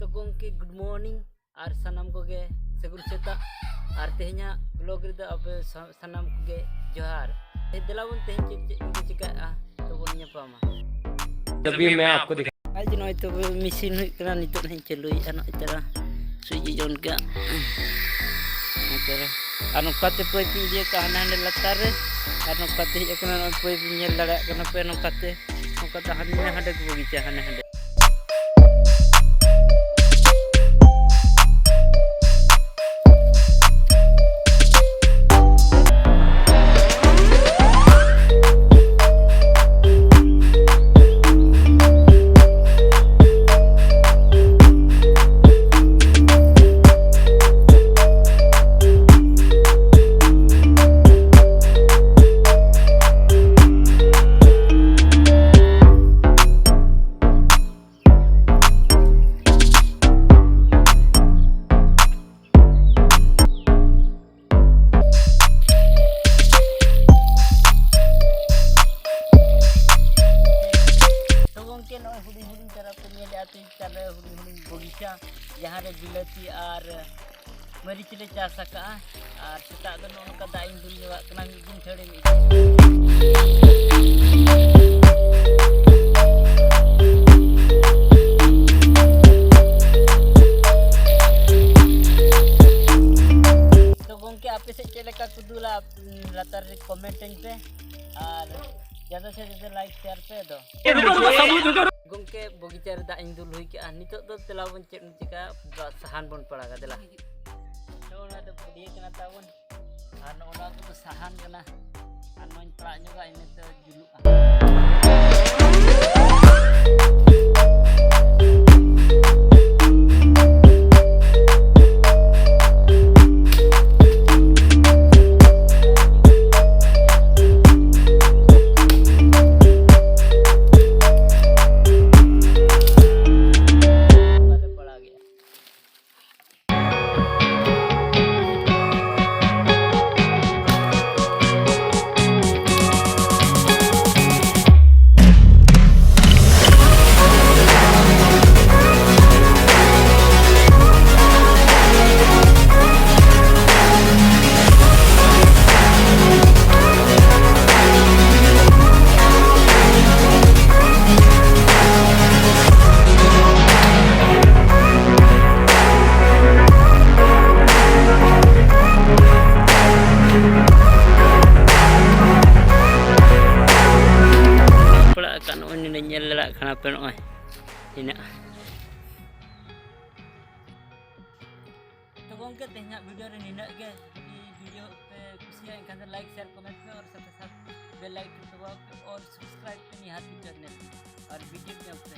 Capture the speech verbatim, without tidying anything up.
ᱛᱚ ᱜᱚᱢᱠᱮ, good morning ᱟᱨ ᱥᱟᱱᱟᱢ ᱠᱚᱜᱮ ᱥᱟᱹᱜᱩᱱ ᱥᱮᱛᱟᱜ᱾ ᱟᱨ ᱛᱮᱦᱮᱧᱟᱜ ᱵᱞᱚᱜ ᱨᱮᱫᱚ ᱟᱯᱮ ᱥᱟ- ᱥᱟᱱᱟᱢ ᱠᱚᱜᱮ ᱡᱚᱦᱟᱨ᱾ ᱛᱮᱦᱮᱧ ᱫᱮᱞᱟ ᱵᱚᱱ, ᱛᱮᱦᱮᱧ ᱪᱮᱫ ᱪᱮᱫ ᱠᱚ ᱪᱤᱠᱟᱹᱜᱼᱟ, ᱛᱚᱵᱚᱱ ᱧᱟᱯᱟᱢᱟ᱾ ᱛᱚᱵᱮ ᱢᱮ ᱟᱯᱠᱳ ᱫᱤᱠᱷᱟ- ᱟᱡ ᱱᱚᱜᱼᱚᱭ ᱛᱚᱵᱮ ᱢᱮᱥᱤᱱ ᱦᱩᱭᱩᱜ ᱠᱟᱱᱟ, ᱱᱤᱛᱚᱜ ᱱᱟᱦᱟᱜ ᱤᱧ ᱪᱟᱹᱞᱩᱭᱮᱫᱼᱟ ᱱᱚᱜᱼᱚᱭ ᱛᱟᱨᱟ ᱥᱩᱭᱤᱪ ᱚᱱ ᱠᱟᱜᱼᱟ᱾ ᱱᱚᱜᱼᱚᱭ ᱛᱟᱨᱟ᱾ ᱟᱨ ᱱᱚᱝᱠᱟᱛᱮ ᱯᱟᱭᱤᱯ ᱤᱧ ᱤᱫᱤ ᱟᱠᱟᱫᱼᱟ ᱦᱟᱱᱮ ᱦᱟᱸᱰᱮ ᱞᱟᱛᱟᱨ ᱨᱮ, ᱟᱨ ᱱᱚᱝᱠᱟᱛᱮ ᱦᱮᱡ ᱟᱠᱟᱱᱟ ᱱᱚᱜᱼᱚᱭ ᱯᱟᱭᱤᱯ ᱤᱧ ᱧᱮᱞ ᱫᱟᱲᱮᱭᱟᱜ ᱠᱟᱱᱟ ᱯᱮ ᱱᱚᱝᱠᱟᱛᱮ᱾ ᱱᱚᱝᱠᱟ ᱫᱚ ᱦᱟᱱᱮ ᱦᱟᱸᱰᱮ ᱠᱚ ᱵᱟᱜᱤᱪᱟ, ᱦᱟᱱᱮ ᱦᱟᱸᱰᱮ᱾ ᱛᱚ ᱜᱚᱝᱠᱮ, ᱱᱚᱜᱼᱚᱭ ᱦᱩᱰᱤᱧ ᱦᱩᱰᱤᱧ ᱪᱟᱨᱟ ᱯᱮ ᱧᱮᱞᱮᱫᱼᱟ, ᱛᱤᱱ ᱪᱟᱨᱟ ᱦᱩᱰᱤᱧ ᱦᱩᱰᱤᱧ ᱵᱚᱜᱤᱪᱟ, ᱡᱟᱦᱟᱸ ᱨᱮ ᱵᱤᱞᱟᱹᱛᱤ ᱟᱨ ᱢᱟᱹᱨᱤᱪ ᱞᱮ ᱪᱟᱥ ᱟᱠᱟᱜᱼᱟ᱾ ᱟᱨ ᱥᱮᱛᱟᱜ ᱫᱚ ᱱᱚᱜᱼᱚ ᱱᱚᱝᱠᱟ ᱫᱟᱜ ᱤᱧ ᱫᱩᱞ ᱧᱚᱜᱟᱜ ᱠᱟᱱᱟ ᱢᱤᱫ ᱫᱤᱱ ᱪᱷᱟᱹᱲᱤ ᱢᱤᱫ ᱫᱤᱱ᱾ ᱛᱚ ᱜᱚᱝᱠᱮ, ᱟᱯᱮ ᱥᱮᱫ ᱪᱮᱫ ᱞᱮᱠᱟ ᱠᱚ ᱫᱩᱞᱟ, ᱞᱟᱛᱟᱨ ᱨᱮ ᱠᱚᱢᱮᱱᱴ ᱟᱹᱧ ᱯᱮ᱾ ᱟᱨ ᱡᱟᱫᱟ ᱥᱮ ᱡᱟᱫᱟ ᱞᱟᱭᱤᱠ ᱥᱮᱭᱟᱨ ᱯᱮ ᱫᱚ᱾ ᱜᱚᱝᱠᱮ, ᱵᱚᱜᱤᱪᱟ ᱨᱮ ᱫᱟᱜ ᱤᱧ ᱫᱩᱞ ᱦᱩᱭ ᱠᱮᱜᱼᱟ᱾ ᱱᱤᱛᱚᱜ ᱫᱚ ᱫᱮᱞᱟ ᱵᱚᱱ ᱪᱮᱫ ᱮᱢ ᱪᱤᱠᱟ, ᱥᱟᱦᱟᱱ ᱵᱚᱱ ᱯᱟᱲᱟᱜᱟ, ᱫᱮᱞᱟ᱾ ᱛᱚ ᱚᱱᱟ ᱫᱚ ᱵᱷᱤᱰᱤᱭᱳ ᱠᱟᱱᱟ ᱛᱟᱵᱚᱱ᱾ ᱟᱨ ᱱᱚᱜᱼᱚ ᱱᱚᱣᱟ ᱠᱚᱫᱚ ᱥᱟᱦᱟᱱ ᱠᱟᱱᱟ᱾ ᱟᱨ ᱱᱚᱣᱟᱧ ᱯᱟᱲᱟᱜ ᱧᱚᱜᱟ, ᱤᱱᱟᱹ ᱛᱮ ᱡᱩᱞᱩᱜᱼᱟ᱾ ᱵᱟᱞᱮ ᱯᱟᱲᱟᱜᱮᱜᱼᱟ᱾ ᱯᱮ ᱱᱚᱜᱼᱚᱭ ᱤᱱᱟᱹᱜ᱾ ᱛᱚ ᱜᱚᱝᱠᱮ, ᱛᱮᱦᱮᱧᱟᱜ ᱵᱷᱤᱰᱤᱭᱳ ᱨᱮ ᱱᱤᱱᱟᱹᱜ ᱜᱮ᱾ ᱡᱩᱫᱤ ᱵᱷᱤᱰᱤᱭᱳ ᱯᱮ ᱠᱩᱥᱤᱭᱟᱜᱼᱟ, ᱮᱱᱠᱷᱟᱱ ᱫᱚ ᱞᱟᱭᱤᱠ, ᱥᱮᱭᱟᱨ, ᱠᱚᱢᱮᱱᱴ ᱯᱮ ᱟᱨ ᱥᱟᱛᱷᱮ ᱥᱟᱛᱷ ᱵᱮᱞ ᱟᱭᱠᱚᱱ ᱫᱟᱵᱟᱣ ᱯᱮ ᱟᱨ ᱥᱟᱵᱥᱠᱨᱟᱭᱤᱵ ᱯᱮ ᱱᱤᱦᱟᱹᱛ ᱜᱮ ᱪᱮᱱᱮᱞ ᱟᱨ ᱵᱷᱤᱰᱤᱭᱳ ᱧᱮᱞ ᱯᱮ᱾